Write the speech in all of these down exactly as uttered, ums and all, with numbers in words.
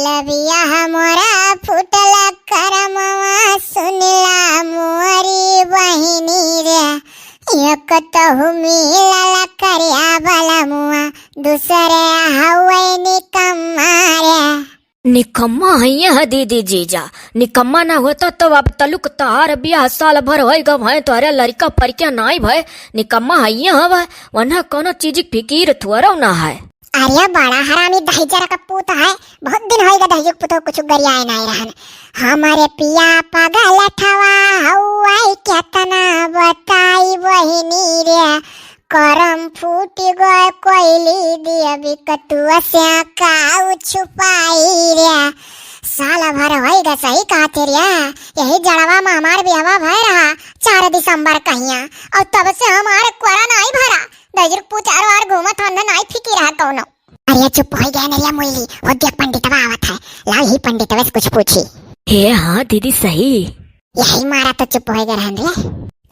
तबिया हमरा फूटल करमवा, सुनला मोरी बहिनी रे। एक तहु मिलल करिया बलमुआ, दूसरे हवे निकम्मा रे। निकम्मा है यह दीदी जीजा, निकम्मा ना होता तो अब तलुक तहार बियाह साल भर होई गब है, तोहरे लड़का परिका नाई भय, निकम्मा है यह हवे, वन्हा कोनो चीज की फिकीर थोरो ना है। अरे बड़ा हरामी दहिजरा का पूत है, बहुत दिन होई गए दहिजरा का पूत कुछ गरियाए नाई रहन। हमारे पिया पगल ठवा हउआई केतना बताई बहिनी रे, करम फूट गए कोइली देवी कतुआ से काऊ छुपाई रे। साल भर होई गए सही कहते रे, यही जड़वा में हमार बियाह भय रहा चार दिसंबर कहिया, और तब से हमार कोरा नाई भरा। दहिजरा का पूत चारों ओर घूमत हन, नाई फिकिर है कौनो। अरे चुप होई गए नरिया मुइली, वो देख पंडितवा आवत है, लाओ ही पंडितवा से कुछ पूछी। हे हाँ दीदी सही। यही मारा तो चुप होई गए रहन रे।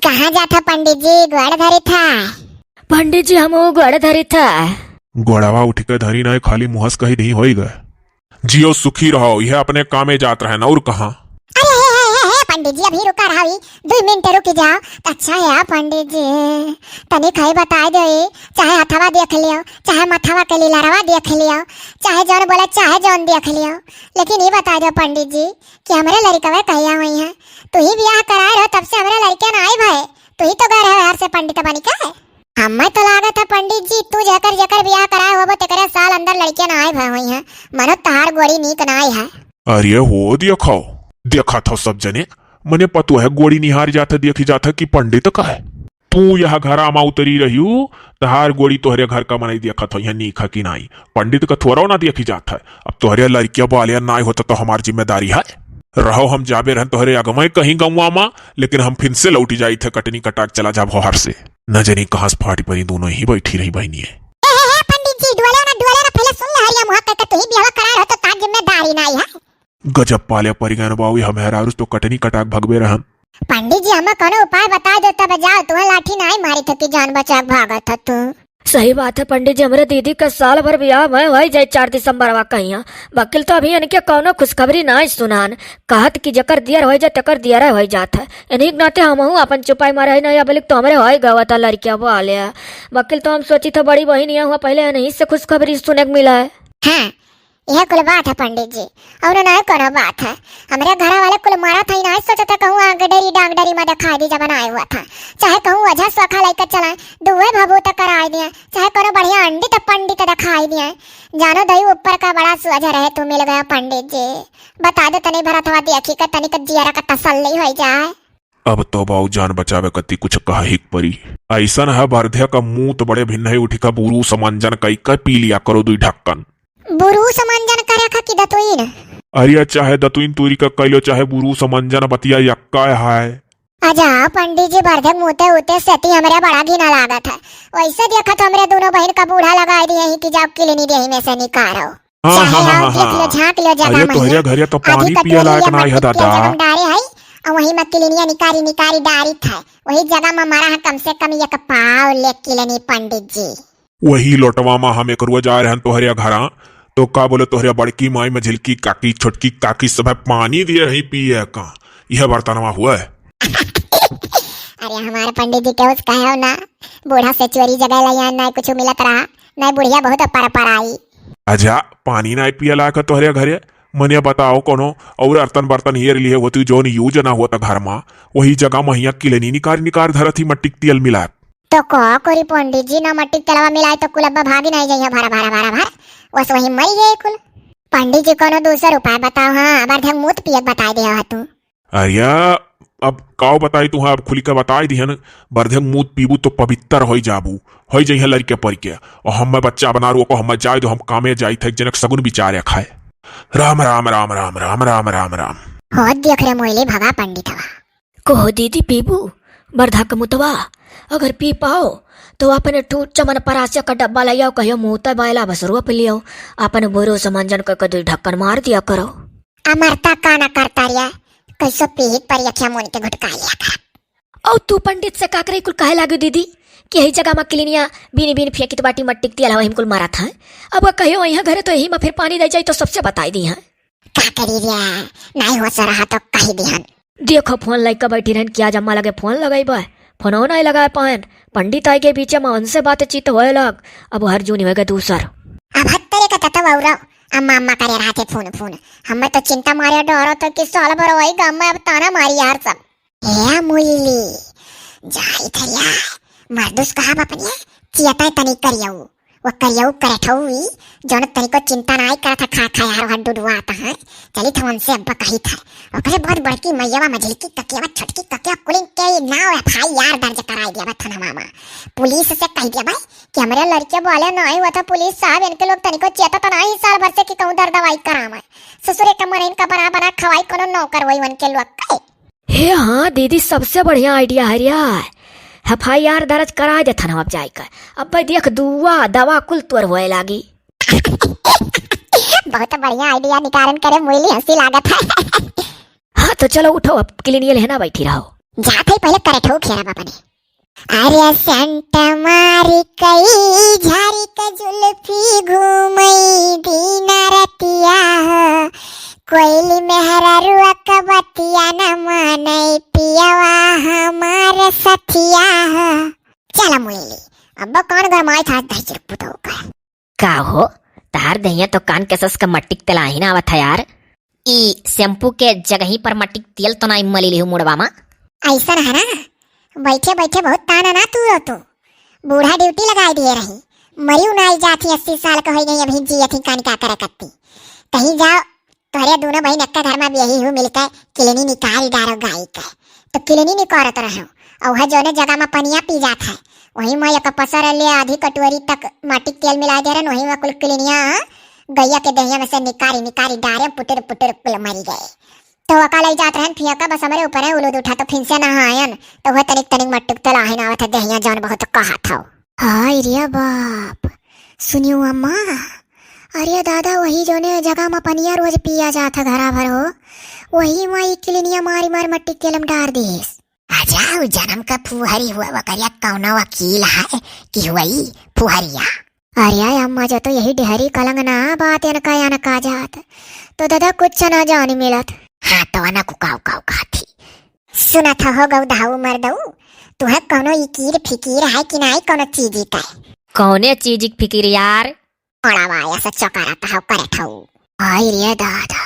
कहाँ जात है पंडित जी, गोड़ धरी था? पंडित जी हम वो गोड़ धरी था। गोड़वा उठ के धरी नाई, खाली मुहस कही नहीं होई गए। जियो सुखी रहो, यह अपने कामे जात रहन और कहाँ। अरे हे, हे, हे, हे, पंडित जी, अभी रुका रहा, अभी दुई मिनट रुकी जाओ। तो अच्छा है पंडित जी, तनी खाई बताई दे, चाहे हथवा देख लियो, चाहे मथवा के लीलरवा देख लियो, चाहे जौन बोले, चाहे जौन देख लियो, लेकिन ये बताई दो पंडित जी कि हमरे लड़कवे कहिया हुई है? तू ही बियाह कराए रहो, तब से हमरे लड़के ना आई भय, तू ही तो गए रहे हर से पंडित बनी के। हमें तो लागत है पंडित जी, तू जेकर जेकर बियाह कराए होबो, तेकरे साल अंदर लड़के ना आए भय होई हैं। मनो तहार गोड़ी नीक ना आई है। अरे हो देखो, देखत हो सब जने, मने पतोह गोड़ी निहार जात है, देखी जात है कि पंडित का है। तू यह घरा मा उतरी रहियो, तहार गोड़ी तोहरे घर का मनई देखत हो, यह नीक है कि नाई। पंडित का थोरो ना देखी जात है। अब तोहरे लड़किया बालिया नाई होता तो हमार जिम्मेदारी है। रहो, हम जाबे रहन तोहरे अगमय कहीं गौवा मा, लेकिन हम फिन से लौटी जाइत है, कटनी कटाक चला जाब होहर से। न जनी कहाँ से फाटी परी, दोनों ही बैठी रही बहिनिये। ए, हे, हे, पंडित जी, डोले ना, डोले ना, पहले सुन ले हरिया मुहा कह के तू ही बियाह कराए रहो तो तार जिम्मेदारी नाई है। गजब पाले परी गए न बाऊ, हम हेरारू तो कटनी कटाक भगबे रहन। पंडित जी, हमें कोनो उपाय बताई दो तब जाओ, तुम्हें लाठी नाई मारी थकी जान बचा के भागत है तू। सही बात है पंडित जी, हमरे दीदी का साल भर बियाह में वही जाए चार दिसंबर वा कहिया। वकील तो अभी इनके कौनो खुशखबरी नाई सुनान, कहत कि जकर दियर होई जाए तकर दियर होई जात है। इन्हीं के नाते हमहू अपन चुपाई मारे है ना, या बलिक तो हमरे होई गवा था लड़किया वाले। वकील तो हम सोची था बड़ी बहिन यहाँ हुआ पहले इन्हीं से खुशखबरी सुने के मिला है। हाँ, यह कुल बात है पंडित जी, और ना कोनो बात है। हमरे घर वाले कुल मारा था, ना सोचते कहूँ आग डरी डांग डरी में दिखाई दी जब आए हुआ था, चाहे कहूँ वजह सोखा लेकर चलाए, दुए भभूत कराई दिए, चाहे कोनो बढ़िया अंडित पंडित दिखाई दिए। जानो दई ऊपर का बड़ा सुअझ रहे तू मिल गया पंडित जी। बता दे तनी भरतवा देखी के तनिक जियरा का तसल्ली होई जाए। अब तो बाऊ जान बचावे कती कुछ कहा ही परी। ऐसन है बरधे का मूत बड़े भिन्न है उठी का बुरू समंजन कई का पी लिया करो दुई ढक्कन। बुरू समंजन करे खा कि दतुइन? अरे चाहे दतुइन तूरी का कैलो चाहे बुरू समंजन बतिया यक्का है। अच्छा पंडित जी बरधे मूते उते सेती हमरे बड़ा घिना लागत है। वैसे देखत हमरे दोनों बहन का बूढ़ा लगाई दिए ही कि जाओ किलनी देही में से निकारो। हाँ, चाहे हाँ, हाँ, आओ, हाँ, देख लो, हाँ। झांक लो जगह अरे, में तोहरे है। घरे तो आधी पानी कटोरी पिए लायक या ना है मट्टी के दादा। जगह डारे है, और वही में किलनिया निकारी निकारी डारी था। वही जगह में मरा है कम से कम एक पाव ले किलनी पंडित जी। वही लोटवा में हम एक रोज आए रहन तोहरे घरा, तो का बोले तोहरे बड़की माई में झिलकी काकी, छोटकी काकी सब है पानी दिए रही पिए का। यह बर्तनवा हुआ है। अरे हमारे पंडित जी के उस कहे हो ना, बूढ़ा से चोरी जगह लिया, ना कुछ मिलत रहा, ना बुढ़िया बहुत पर पर आई। अच्छा, पानी नाई पिए लायक है तोहरे घरे? मने बताओ, कोनो और अर्तन बर्तन हेर लिए होती, जौन यूज ना होता घर मा, वही जगह महिया किलनी निकार निकार धरत ही मट्टी के तेल मिला। तो का करी पंडित जी, ना मट्टी के तेलवा मिलाए तो कुलब्बा भागी नहीं जाइए, भरा, भरा, भरा, भर, बस वही मरी गए कुल। पंडित जी, कोनो दूसर उपाय बताओ, हाँ, बरधक मूत पियक बताए दे हो तू। अरे, अब काव बताई तुहा, अब खुली के बताई दिहन, बरधे मूत पीबू तो पवित्र होई जाबू, होई जइहे लड़के परिके। और हम्मे बच्चा बना रुको, हम्मे जाए दो, हम कामे जाई थे, एक जनक सगुन विचार खाए। राम, राम, राम, राम, राम, राम, राम, राम। हो देख रे मोइले भगा पंडितवा। कहो दीदी पीबू बरधक मुतवा, अगर पी पाओ तो अपने ठू चमन परासिया का डब्बा ले आओ, कहियो मुँह तो बायला बस रोप लियो, अपने बोरो समंजन क कदू ढक्कन मार दिया करो। अमरता का ना करता रिया, कैसो पीहित पर यखिया मुन के घुटका लिया कर। और तू पंडित से का करे कुल कहे लागो दीदी कि यही जगह मा किलिनिया बीनी बीनी फेंकित बाटी मट्टी के तेल हवा हिमकुल मारा था। अब कहियो यहाँ घरे तो यही मा फिर पानी दे जाई तो सबसे बताई दी है। का करी रे, नाहीं होस रहा तो कहि दिहन। देखो फोन लइके बैठी रहन, कि आज अम्मा लगे फोन लगइबे, फोनो नाहीं लगाए पाएन। पंडित आइगे बीचे मा, उनसे बातचीत होए लग, अब हर जून होएगा दूसर। अब हत्तरे का ततव औरो अम्मा अम्मा करे रहत है फोन फोन। हमें तो चिंता मारे डरो तो कि साल भर वही गाँव में अब ताना मारी यार सब। ए मुइली, जाई थरिया, मर्दुस कहा बपनिया, चियता तनी करियऊ। वो करियऊ करठऊ ई, जौन तनिको चिंता नाई करत है, खा खा यार हड्डू डुआत है। चली था उनसे अब्बा कही था। ओकरे बहुत बड़की मैयावा, मझिलकी ककियावा, छोटकी ककिया, कुलिन के नाव FIR दर्ज कराई दिया बा थाना मामा। पुलिस से कहि दिया बा कि हमरे लड़के बोले नाई हुआ था पुलिस साहब, इनके लोग तनिको चेता तो नाई साल भर से कि कहूँ दर दवाई करावे। ससुरे का मन इनका बना बना खवाई कोनो नौकर वही उनके लोग के। हे हाँ दीदी, सबसे बढ़िया idea है रे। FIR दर्ज करा दे थाना अब जाइके। अब भाई देख दुआ दवा कुल तोर होए लागी। बहुत बढ़िया idea निकारन करे मुइली, हंसी लागत है। हाँ तो चलो उठो, अब किलिनिया लेहना बैठी रहो। जात है पहले करठऊ खेरा बापा ने। अरे सेंट मारी कई झारी के जुल्फी घूमई दीना रतिया हो। कोइली मेहररुआ के बतिया न मानई पियवा हमार सथिया हो। चला मुइली, अब कौन गरमाई था दहिजर पुतौ का। का हो, तहार दहिया तो कान के सस का मट्टी के तेल आही ना आवत है यार। ई shampoo के जगही पर मट्टी के तेल तो नाई मली लिहू मुड़वा मा। ऐसन है ना, बैठे बैठे बहुत ताना ना तू रो तू। बूढ़ा duty लगाई दिए रही, मरी उनाई जात ही, अस्सी साल का होई गई, अभी जियत ही कान का करे कत्ती। कहीं जाओ, तोहरे दोनों बहिन एक्का घर मा बियाही हू मिलके किलनी निकाल डारो गाई के। तो किलनी निकारत रहो, और वह जौने जगह मा पनिया पी जात है, वही मा एक पसर ले आधी कटोरी तक माटी के तेल मिला दे रहन, वही मा कुल किलनिया गैया के देहिया में से निकारी निकारी डारे, पुटर पुटर कुल मरी गए। तो वका लई जात रहन फियका, बस हमरे ऊपर है उलूद उठा, तो फिन से नहायन, तो वह तनिक तनिक मट्टी के तेल आहिन आवत है देहिया, जौन बहुत कहत हौ। हाय रे बाप, सुनियो अम्मा, अरे दादा, वही जौने जगह मा पनिया रोज पिया जात है घरा भर हो, वही मा ई किलनिया मारी मार मट्टी के तेल में डार दिस। अच्छा, उ जनम का फुहरी हुआ, वकरिया कौनो वकील है कि हुई फुहरिया? अरे अम्मा, जो तो यही डेहरी कलंग ना बात एनका एनका जात, तो दादा कुछ ना जान मिलत। हाँ, तो अना कुकाऊ काऊ कहती। सुनत हो गौधाऊ मर्दऊ, तुहे कौनो इकीर फिकीर है कि नाई कौनो चीजी का? कौने चीजी के फिकीर यार? ओड़ावा ऐसा चौकारा कहाऊ करे ठऊ। आई रे दादा,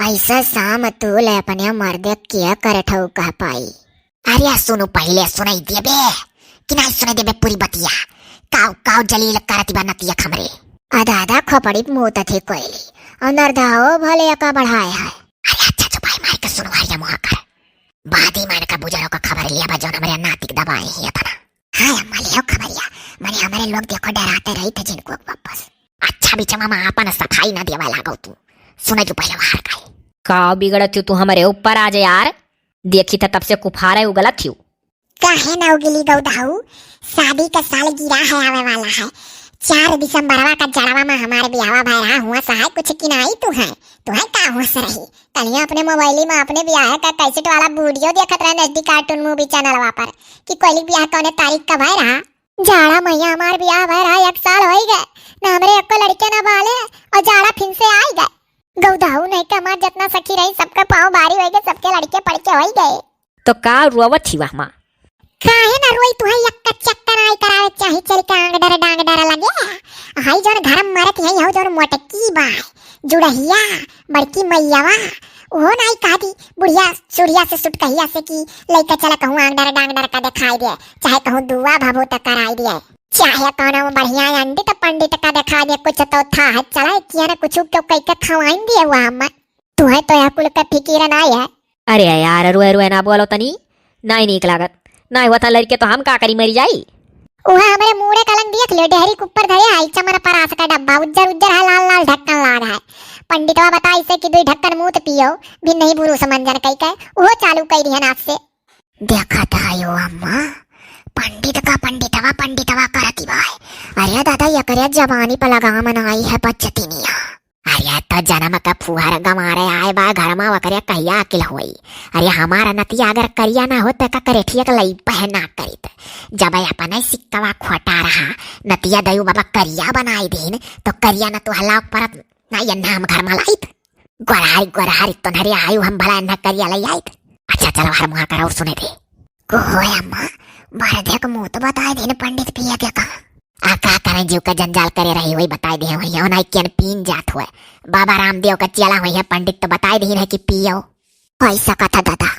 ऐसा साम तू ले अपने मर्दे के करे ठऊ कह पाई। अरे सुनु पहिले, सुनाई देबे कि नाई सुनाई देबे पूरी बतिया? काऊ काऊ जलील करती बा नतिया हमरे। आ दादा खोपड़ी मूत थे कोयली, अंदर धाओ भले एका बढ़ाए है। अरे अच्छा चुपाई मार के सुनु हरिया मुहा कर। बादी मान का बुजरो का खबर लिया बा जौन हमरे नातिक दबाए ही इतना। हाँ अम्मा, लियो खबरिया, मने हमरे लोग देखो डराते रही थे जिनको वापस। अच्छा बिचमा मा आपन सफाई ना देवा लागो तू। सुने जो पहले बाहर का है। का बिगड़त हो तू हमरे ऊपर आज यार? देखी था तब से कुफारे उगलत हो। काहे ना उगली गौधाऊ, शादी का साल गिरा है आवे वाला है। चार दिसंबरवा का जड़वा मा हमारे बियाहवा भय रहा हुआ सहाय कुछ किनाई तू है, तू है का हुआ से रही। कलिया अपने मोबाइली मा अपने बियाह का कैसेट वाला वीडियो देखत रहे नजदीक कार्टून मूवी चैनलवा पर कि कोयली बियाह कौने तारीख का भय रहा। जाड़ा मैया हमार बियाह भय रहा, एक साल होई गए, ना हमरे एको लड़के ना बाले, और जाड़ा फिन से आई गए। गौधाऊ नहीं के हमार जितना सखी रही सबके पाँव भारी होई गए, सबके लड़के पड़के होई गए। तो का रोवत ही वह माँ? काहे ना रोई, तुहे एक चक्कर आई करावे चाही, चल के आंग डर डांग डर लगे। हाई जौन घर में मरत है, हौ जौन मोटकी बा, जुड़हिया, बड़की मैयावा, वो नाई कहा दी बुढ़िया सुढ़िया से सुटकहिया से कि लइका चला कहूँ आंग डर डांग डर का दिखाई दे, चाहे कहूँ दुआ भभूत कराई दे, चाहे कौनो बढ़िया अंडित पंडित का दिखाई दे, कुछ तो था है, चला किया ना कुछ क्यों कई के खवाइन दिए हुआ हम। तुहे तो यह कुल के फिकिर नाई है। अरे यार, रुए रुए ना बोलो तनी, नाई नीक लागत। नाई होता लड़के तो हम का करी, मरी जाई। उहे हमरे मूड़े कलंग देख लियो, डेहरी के ऊपर धरे है चमर परास का डब्बा, उज्जर उज्जर है, लाल लाल ढक्कन लाग है। पंडितवा बताई से कि दुई ढक्कन मूत पियो, भी नहीं बुरुस मंजन कई के, उहो चालू कई दिहन आज से। देखत आयो अम्मा, पंडित का पंडितवा, पंडितवा करती बाय। अरे दादा, एकरे जबानी पर लगाम नाई है बच्चतिनिया। अरे तो जनम का फुहर गमारे आए बा घर मा, वकरे कहिया अकिल होई। अरे हमारा नतिया अगर करिया ना होत, तो का करे ठीक लई पहना करित। जब अपने सिक्कवा खोटा रहा, नतिया दयू बाबा करिया बनाई दीन, तो करिया ना तो हलाक परत, ना ये नाम घर मा लाइत। गोरहारी, गोरहारी, तोहरे आयु हम भला इन्हा करिया लई आइत। अच्छा, चलो, हर मुहा कर और सुने दे। को होय अम्मा, मरदे क मुँह तो बताए दे न पंडित पिया के का। आ का करें, जीव का जंजाल करे रही, वही बताए दे, वही और नाई केन पीन जात हुए। बाबा रामदेव का चेला हुई है, पंडित तो बताए दे है कि पियो। होई सकत है दादा।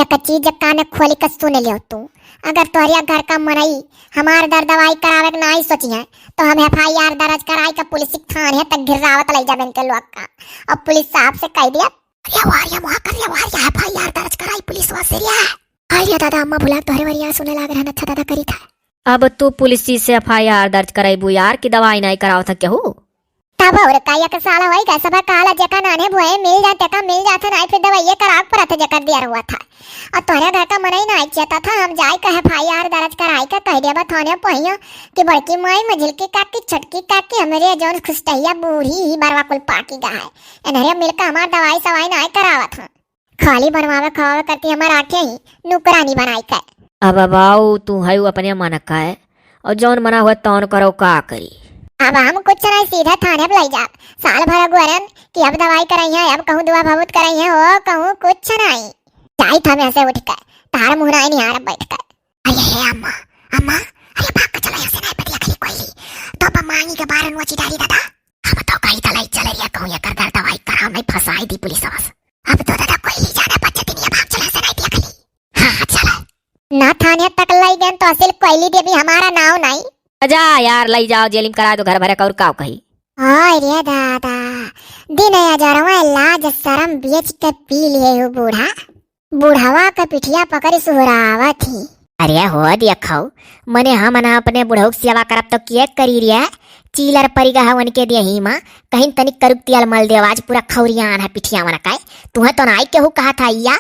एक चीज कान खोल के सुन लियो तू, अगर तोहरिया घर का मनई हमार दर दवाई करावे के नाई सोची है, तो हम FIR दर्ज कराई के पुलिस थाने तक घिरावत लई जाबे इनके लोग का। और पुलिस साहब से कह दिया, "अरे वाह, ये मुहा कर, ये वाह, ये FIR दर्ज कराई पुलिस वाले से रे।" हाय रे दादा, अम्मा भुला तोहरे वरिया सुने लाग रहन, अच्छा दादा करी था। अब तू पुलिस से FIR दर्ज कराइबू यार कि दवाई नाई करावत केहू? तब और का, एक साल होई गए, सब काला जेका नाने भुए मिल जाते का मिल जाते, नाई फिर दवाइये करावे पड़त जेकर दियर हुआ था। और तोहरे घर का मनई नाई चेता था, हम जाई कहे FIR दर्ज कराई के कह देबा थाने पहिया कि बड़की माई, मझिलकी काकी, छोटकी काकी, हमरे जौन खुशटहिया बूढ़ी ही बरवा कुल पाकी गा है। इन्हरे मिलकर हमार दवाई सवाई नाई करावत हैं। खाली बनवावे खवावे करती हमार आँखें ही नुकरानी बनाई के। अब बाऊ तू है अपने मन का है, और जौन मना हुआ तौन करो का करी। अब हम कुछ नहीं, सीधे थाने पे लई जाब। साल भर अगुअरन कि अब दवाई कराई है, अब कहूँ दुआ भभूत कराई है, हो कहूँ कुछ नहीं। जाई थाने से उठ के, तार मुँह नाई निहार बैठ के। अरे हे अम्मा, अम्मा, अरे भाग के चला यहाँ से, नहीं पतिया खली कोई। तो अब मांगी के बारन वो चिदारी दादा। हम तो कही तलाई चले रिया कहूँ एकर दर दवाई कराओ, नहीं फंसाई दी पुलिस बस। अब तो दादा कोई ली जाना बच्चे दिन ये भाग चला से नहीं दिया खली। हाँ, हाँ, चला। ना थाने तक लई गए तो असिल कोयली देवी हमारा नाव नहीं। जा यार, लई जाओ जेल में करा दो घर भरे का और काव कही। हाय रे दादा, दिन अजरवा लाज शरम बेच के पी लिए हो बूढ़ा। बुढ़वा के पिठिया पकड़ी सुहरावत ही। अरे हो देखौ, मने हम ना अपने बुढ़ऊ के सेवा करब तो के करी रे? चीलर परी गहा उनके देही मा, कहीं तनिक करुक तेल मल देव, आज पूरा खौरियान है पिठिया वना का। तुहे तो नाई केहू कहा था इया?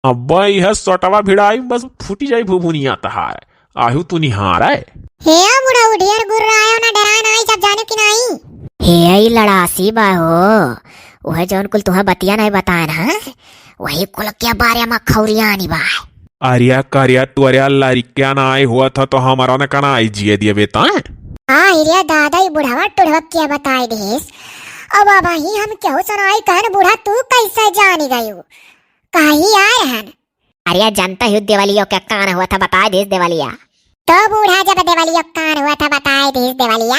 अब्बा यह सोटवा भिड़ाई बस फूटी जाई भुभुनिया तहार। आहू तू निहार है। हे बुढ़ऊ ढेर गुर्रायो ना, डराए नाई, जब जाने कि नाई। हे ई लड़ासी बा हो, वह जौन कुल तुहे बतिया नहीं बताए ना, वही कुल के बारे में खौरियानी बा। अरिया करिया तोरिया लड़किया ना आई हुआ था तो हमारा न कना आई जिए दिए बेटा। हाँ, हिरिया दादा, ई बुढ़वा टुढ़वा के बताए देस। अब अब ही हम केहू सुनाई कहन बूढ़ा तू कैसे जानी गयू? कही आए हन। अरे जनता ही देवलियो के कान हुआ था बताए देस देवलिया। तो बूढ़ा जब देवलियो कान हुआ था बताए देस देवलिया,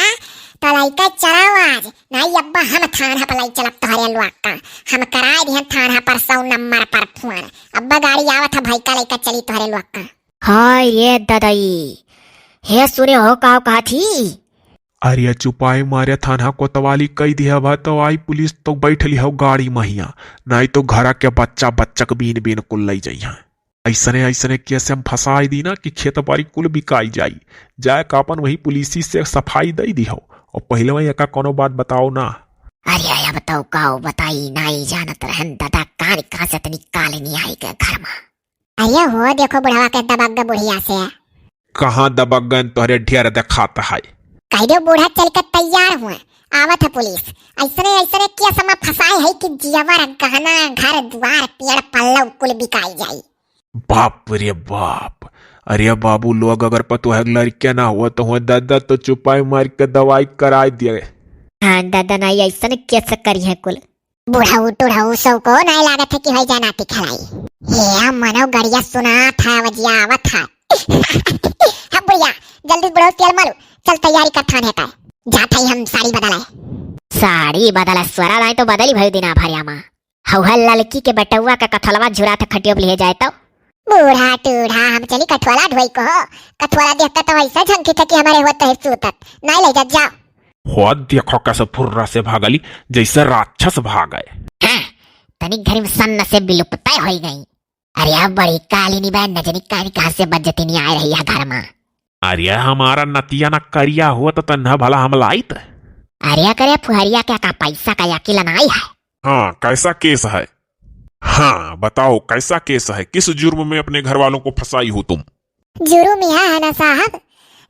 तो लइका चलाओ आज, नाई अब्बा हम थाना पर लई चलब तोहरे लोग का। हम कराए दिहन थाना पर सौ नंबर पर फोन। अब्बा गाड़ी आवत है भाई का लइका चली तोहरे लोग का। हाय रे ददई, हे सुने हो काव कहा थी? अरे चुपाई मारे थाना कोतवाली कई दिया बा तो आई पुलिस तो बैठ ली हो गाड़ी महिया, नाई तो घरा के बच्चा बच्चक बीन बीन कुल लई जइहा। ऐसने ऐसने केस हम फंसाई दी ना कि खेत बाड़ी कुल बिकाई जाई, जाए का अपन वही पुलिसी से सफाई दई दी हो। और पहले वही एका कोनो बात बताओ ना। अरे अब तो काव बताई, नाई जानत रहन दादा, कान कहाँ से इतनी काली नहीं आई के घर में। अरे हो देखो बुढ़वा के दबग बुढ़िया से। कहाँ दबग गन तोहरे ढेर देखात है। कह दो बूढ़ा चल के तैयार हुए, आवत है पुलिस। ऐसने ऐसने केस में फंसाए है कि जेवर गहना घर द्वार पेड़ पल्लव कुल बिकाई जाई। बाप रे बाप, अरे बाबू लोग अगर पतोह लड़के ना हुआ तो हुआ दादा तो चुपाई मार के दवाई कराई दिए। हाँ दादा ना ऐसन केस करी है कुल। बुढ़ऊ टुढ़ऊ सौ को नहीं लागत है कि होई जाना ती खलाई। हे मनो गड़िया सुनात है, वजिया आवत है। हम बुढ़िया, जल्दी बुढ़ऊ तेल मारू, चल तैयारी कर थाने का। जात है हम साड़ी बदलाए। साड़ी बदला स्वरा दाई तो बदली भई दिना भरिया मा। हौहा ललकी के बेटौआ का कथलवा झुरात खटियो पे ले जाए तो। बूढ़ा टूढ़ा, हम चली कथुआला ढोई को। कथुआला देखता तो ऐसा झंखी था कि हमारे होत है सूतत। नहीं ले जा, जाओ। हो देखो कैसे फुर्रा से भागली, जैसे राक्षस भागे। हाँ, तनिक घरी में सन्न से विलुप्त होई गई। अरे अब बड़ी काली नी बहन, न जनी कानी कहाँ से बज्जती नहीं आ रही है घर में। अरे हमारा नतिया न करिया हुआ तो तन्हा भला हम लाइत। अरे करे फुहरिया क्या का पैसा का यकील नहीं है। हाँ, कैसा केस है? हाँ, बताओ, कैसा केस है? किस जुर्म में अपने घर वालों को फंसाई हो तुम? जुर्म यह है ना साहब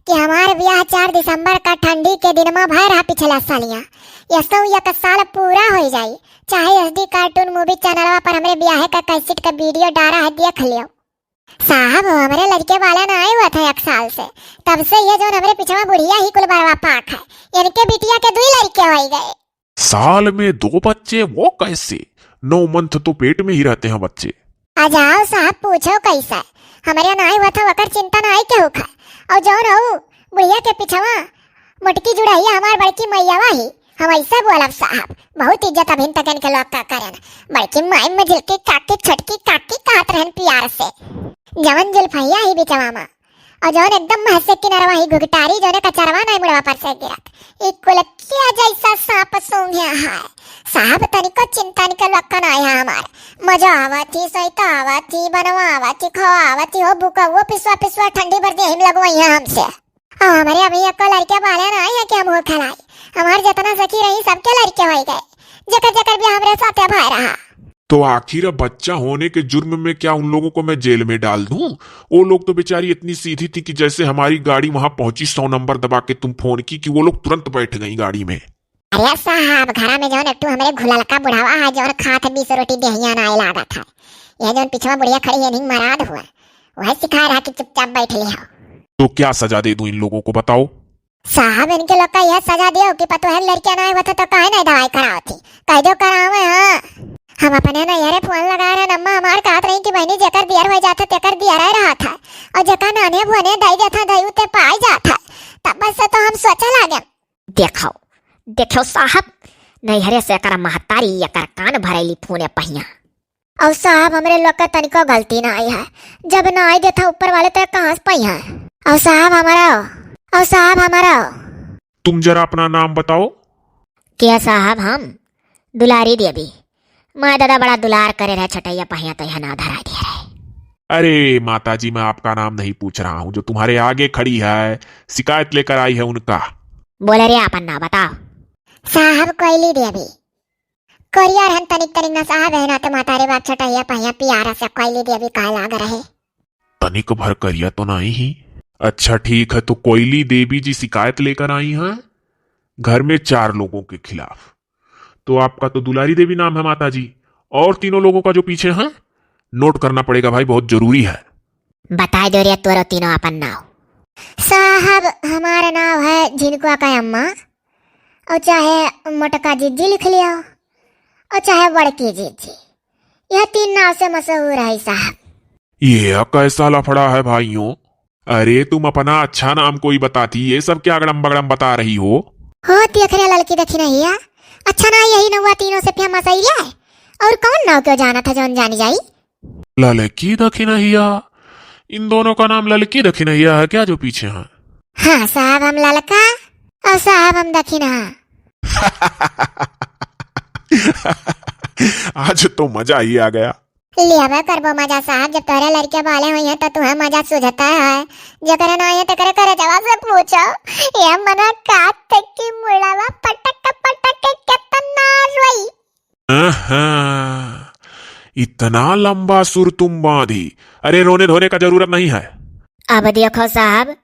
कि हमार ब्याह चार दिसंबर का ठंडी के दिन में भय रहा पिछला सालिया। यसो एक साल पूरा हो जाई, चाहे SD cartoon movie चैनलवा पर हमरे ब्याहे का कैसेट का वीडियो डारा है, देख लियो। साहब, हमरे लड़के वाला ना आए हुआ था एक साल से, तब से ये जो हमरे पिछवा बुढ़िया ही कुल बरवा पाक है। इनके बिटिया के दुई लड़के हो गए। साल में दो बच्चे, वो कैसे? नौ मंथ तो पेट में ही रहते हैं बच्चे। आ जाओ साहब, पूछो कैसा है। हमरे नाई हुआ था, वकर चिंता नाई के होखा। और जौन हो बुढ़िया के पिछवा मोटकी जुड़ैया हमार बड़की मैयावा ही, हम ऐसा बोलब साहब, बहुत इज्जत अभिन तक इनके लोग का करेन। बड़की माई में झिलकी काकी, छोटकी काकी कहत रहन प्यार से। जवन जुल्फैया ही बिचवा मा, और जौन एकदम महसे किनरवा ही घुघटारी, जौने कचरवा नाई मुड़वा पर से गिरत। ई कुलकिया जैसा सांप सूंघिया है। साहब तनिको चिंता निकल वक्का नाई है हमार। मजा आवत ही, सैता आवत ही, बनवा आवत ही, खवा आवत ही, हो बुका वो पिसवा पिसवा ठंडी भर दे हिम लगवाई है हमसे। और हमरे अभी एको लड़के बाले नाई है कि हम हो खलाई। हमार जितना सखी रही सबके लड़के हो गए। जकर जकर भी हमरे साथे भाई रहा। तो आखिर अब बच्चा होने के जुर्म में क्या उन लोगों को मैं जेल में डाल दूं? वो लोग तो बेचारी इतनी सीधी थी कि जैसे हमारी गाड़ी वहां पहुंची, सौ नंबर दबा के तुम फोन की कि वो लोग तुरंत बैठ गई गाड़ी में। अरे साहब, घरा में जौन एक ठो हमरे घुललका बुढ़ावा है, जौन खात बीस रोटी देहिया नाई लागत है, यह जौन पिछवा बुढ़िया खड़ी है, नहीं मराद हुआ, वह सिखा रहा कि चुपचाप बैठ ले हो। तो क्या सजा दे दूं इन लोगों को, बताओ? साहब, इनके लोग का यह सजा दियो कि पतोहन लड़कियां ना होत तो काहे नहीं दवाई करावत थी? कह दो करावे, हाँ। हम अपने नैहरे फोन लगा रहे, अम्मा हमार कहत रही कि बहनी जेकर बियर हो जात है, तेकर बियर है रहत है, और जेकर नाने भोने दई देत है, दई उते पाई जात है। तब से तो हम सोचे लागे। देखो, देखो साहब, नैहरे से एकर महतारी एकर कान भरैली फोने पहिया। और साहब, हमरे लोग का तनिको गलती ना आई है। जब ना आई देता ऊपर वाले, तो कहाँ से पाई है? और साहब हमारा, और साहब हमारा। तुम जरा अपना नाम बताओ। क्या साहब, हम दुलारी देवी। माँ दादा बड़ा दुलार करे रहे, छटैया पहिया तो यहाँ ना धरा दिया रहे। अरे माता जी, मैं आपका नाम नहीं पूछ रहा हूँ, जो तुम्हारे आगे खड़ी है, शिकायत लेकर आई है उनका। बोले रे, अपन नाम बताओ। साहब कोयली देवी। करिया रहन तनिक तनिक ना साहब, है ना तो माता रे बाप छटैया पहिया पियारा से कोयली देवी कहे लाग रहे। तनिक भर करिया तो नहीं ही। अच्छा ठीक है, तो कोयली देवी जी शिकायत लेकर आई हैं घर में चार लोगों के खिलाफ। तो आपका तो दुलारी देवी नाम है माता जी, और तीनों लोगों का जो पीछे हैं, नोट करना पड़ेगा भाई, बहुत जरूरी है। बताए दो रे तोरो तीनों अपन नाव। साहब, हमारा नाव है झिनकुआ का अम्मा, और चाहे मोटका जिज्जी लिख लिया, और चाहे बड़की जिज्जी। यह तीन नाव से मशहूर है साहब। ये कैसा लफड़ा है भाइयों? अरे तुम अपना अच्छा नाम कोई बताती, ये सब क्या अगड़म बगड़म बता रही हो? हो तेख रे ललकी दखिनहिया, अच्छा ना यही नौवा तीनों से फेमस है रे। और कौन नाव क्यों जाना था जौन जानी जाई? ललकी दखिनहिया? इन दोनों का नाम ललकी दखिनहिया है क्या जो पीछे हैं? हाँ साहब, हम ललका और साहब हम दखिनहा। आज तो मजा ही आ गया। लियाबे करबो मजा साहब, जब तोहरे लड़के बाले हुई हैं तो तुहे मजा सूझता है। जेकरे ना है तेकरे करे जवाब से पूछो। ये मना कात की मुड़ावा पटक पटक के कितना रोई। अहं, इतना लंबा सुर तुम बांधी। अरे, रोने धोने का जरूरत नहीं है। अब देखो साहब,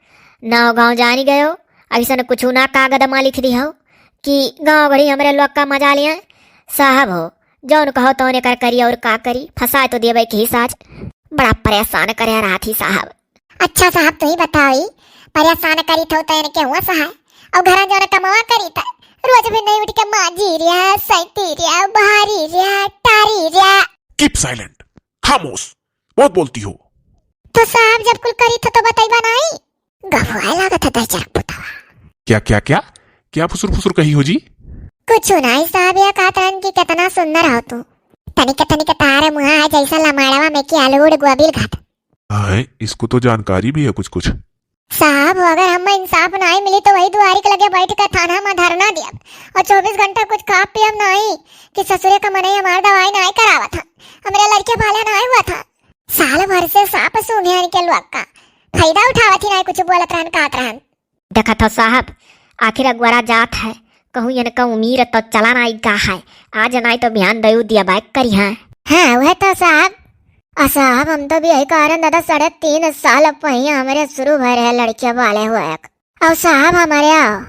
नाव गाँव जानी गयो, ऐसन कुछ ना कागद मा लिख दिहो कि गाँव घड़ी हमरे लोग का मजा लिया। साहब हो, जौन कहो तौन एकर करी और का करी, फंसाए तो देवे के ही साज। बड़ा परेशान करे रहा थी साहब। अच्छा साहब, तू ही बताओ, ई परेशान करी थो तो इनके हुआ सहाय, और घरा जौन कमावा करी था, रोज भी नहीं उठ के माजी रिया, सैती रिया, बहारी रिया, टारी रिया। Keep silent, खामोश, बहुत बोलती हो। तो साहब, जब कुल करी थो तो बताइबा नहीं? गभुआ लागत है दहिजरा पुतवा। क्या, क्या, क्या? क्या फुसुर फुसुर कही हो जी? कुछ नहीं साहब, यह कहत रहन कि कितना सुंदर हो तू। तनिक तनिक तारे मुहा है जैसा लमाड़वा में कि आलू उड़ गोबिल घाट। हाँ, इसको तो जानकारी भी है कुछ कुछ। साहब, अगर हमें इंसाफ नाई मिली तो वही दुआरी के लगे बैठ के थाना में धरना दियब और चौबीस घंटा कुछ खाब पियब नाई कि ससुरे का मनई हमार दवाई नाई करावत है, हमरे लड़के पाले नाई हुआ था। साल भर से सांप सूंघे इनके लोग का फायदा उठावत ही नाई, कुछ बोलत रहन, कहत रहन। देखत हो साहब, आखिर अगुआरा जात है, कहूँ इनका उम्मीद तो चला नाई गा है, आज नाई तो बिहान दयू दिया बाइक करी है। हाँ, वह तो साहब। आ साहब, हम तो भी यही कारण दादा, साढ़े तीन साल पहिया हमरे शुरू भय रहे लड़किया वाले हुए। और साहब हमारे आओ।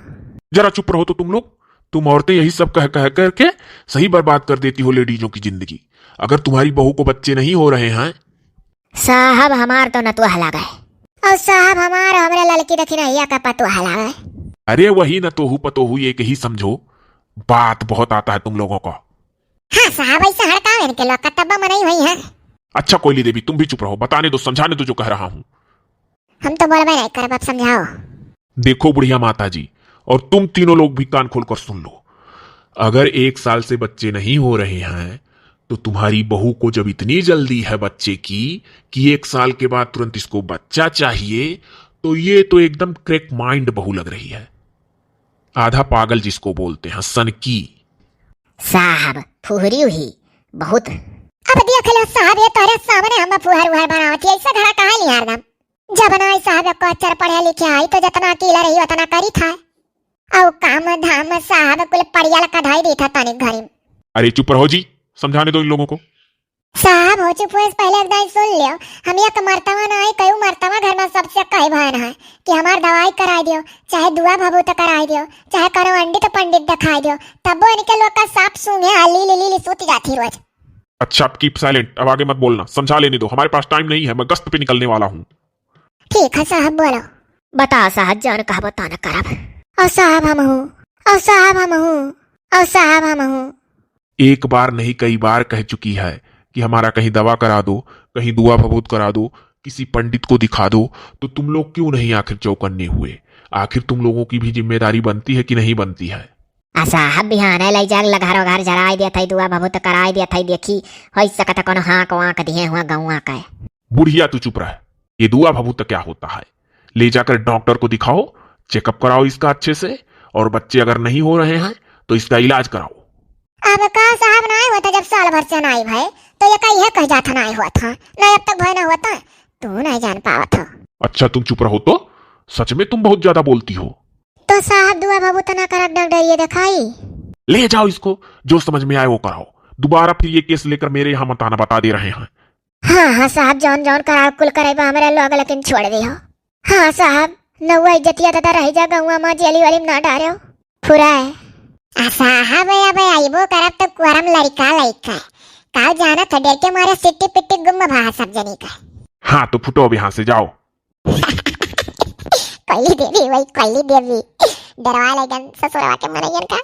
जरा चुप रहो तो तुम लोग, तुम औरतें यही सब कह कह करके सही बर्बाद कर देती हो लेडीजों की जिंदगी। अगर तुम्हारी बहू को बच्चे नहीं हो रहे हैं। साहब हमार तो नतुआ लगा है। और साहब हमार हमरे ललकी दखिनहिया का पतुआ लगा है। अरे वही नतोहू पतोहू एक ही समझो, बात बहुत आता है तुम लोगों को। हाँ साहब, ऐसा हड़कावे इनके लोग का तब्बा मनई हुई है। अच्छा कोयली देवी, तुम भी चुप रहो, बताने दो, समझाने दो जो कह रहा हूँ। हम तो बोलबे नहीं करब, अब समझाओ। देखो बुढ़िया माता जी, और तुम तीनों लोग भी कान खोलकर सुन लो। अगर एक साल से बच्चे नहीं हो रहे हैं, तो तुम्हारी बहू को जब इतनी जल्दी है बच्चे की, कि एक साल के बाद तुरंत इसको बच्चा चाहिए, तो ये तो एकदम crack mind बहू लग रही है। आधा पागल जिसको बोलते हैं, सनकी। साहब, फुहरी हुई बहुत। अब देख लो साहब, ये तोहरे सामने हम फुहर उहर बनावत ही, ऐसा घरा कहाँ लिया हरदम? जब ना आई साहब एको अक्षर पढ़े लिखे आई तो जितना अकील रही उतना करी था। औ काम धाम साहब कुल पड़ियल का धाई दी था तनिक घरी में। अरे चुप रहो जी, समझाने दो इन लोगों को। साहब हो चुप हुए से पहले एक दाई सुन लियो, हम एक मर्तवा ना आई, कई मर्तवा घर में सबसे कही भयन है कि हमार दवाई कराई दियो, चाहे दुआ भभूत कराई दियो, चाहे करो अंडित पंडित दिखाई दियो, तब वो इनके लोग का साफ सूंघे आ लीली लीली सूत जाती रोज। अच्छा, अब keep silent, अब आगे मत बोलना, समझा लेने दो, हमारे पास time नहीं है, मैं गश्त पे निकलने वाला हूँ। ठीक है साहब, बोलो। बता साहब, जान कहा बता न करब। और साहब हम हूँ, और साहब हम हूँ, और साहब हम हूँ। एक बार नहीं, कई बार कह चुकी है कि हमारा कहीं दवा करा दो, कहीं दुआ भभूत करा दो, किसी पंडित को दिखा दो, तो तुम लोग क्यों नहीं आखिर चौकन्ने हुए? आखिर तुम लोगों की भी जिम्मेदारी बनती है कि नहीं बनती है? आ साहब, बिहाने लई जाके लघार वघार जराई देत हई, दुआ भभूत कराई देत हई, देखी, होई सकत है कोनो हाँक वाँक दिहे हुआ गौवा के। बुढ़िया, तू चुप रह। ये दुआ भभूत क्या होता है? ले जाकर डॉक्टर को दिखाओ, checkup कराओ इसका अच्छे से, और बच्चे अगर नहीं हो रहे हैं, तो इसका इलाज कराओ। अब का साहब, नाई होता, जब साल भर से नाई भय, तो ये का इहे कह जात नाई होत है, ना अब तक भय ना होता, तू नहीं जान पावत हो। अच्छा, तुम चुप रहो तो, सच में तुम बहुत ज्यादा बोलती हो। तो साहब, दुआ भभूत ना करब, डॉक्टर ये दिखाई। ले जाओ इसको, जो समझ में आए वो कराओ। दोबारा फिर ये case लेकर मेरे यहाँ मत आना, बता दे रहे हैं। हाँ, हाँ साहब, जौन जौन करार कुल करेबा हमरे लोग लेकिन छोड़ दियो। हाँ साहब, नौवा इज्जतिया दादा रह जा गौवा मा जेली वाली में ना डार्यो। फुराए। आ साहब, अब आइबो करब तो कुहरम लड़का लइका। का जानत है, डर के मारे सिट्टी पिट्टी गुम भा सब जनी का। हाँ, तो फुटो अब यहाँ से, जाओ। कोयली देवी, वही कोयली देवी। डरवा ले गन ससुरवा के मनैयन का।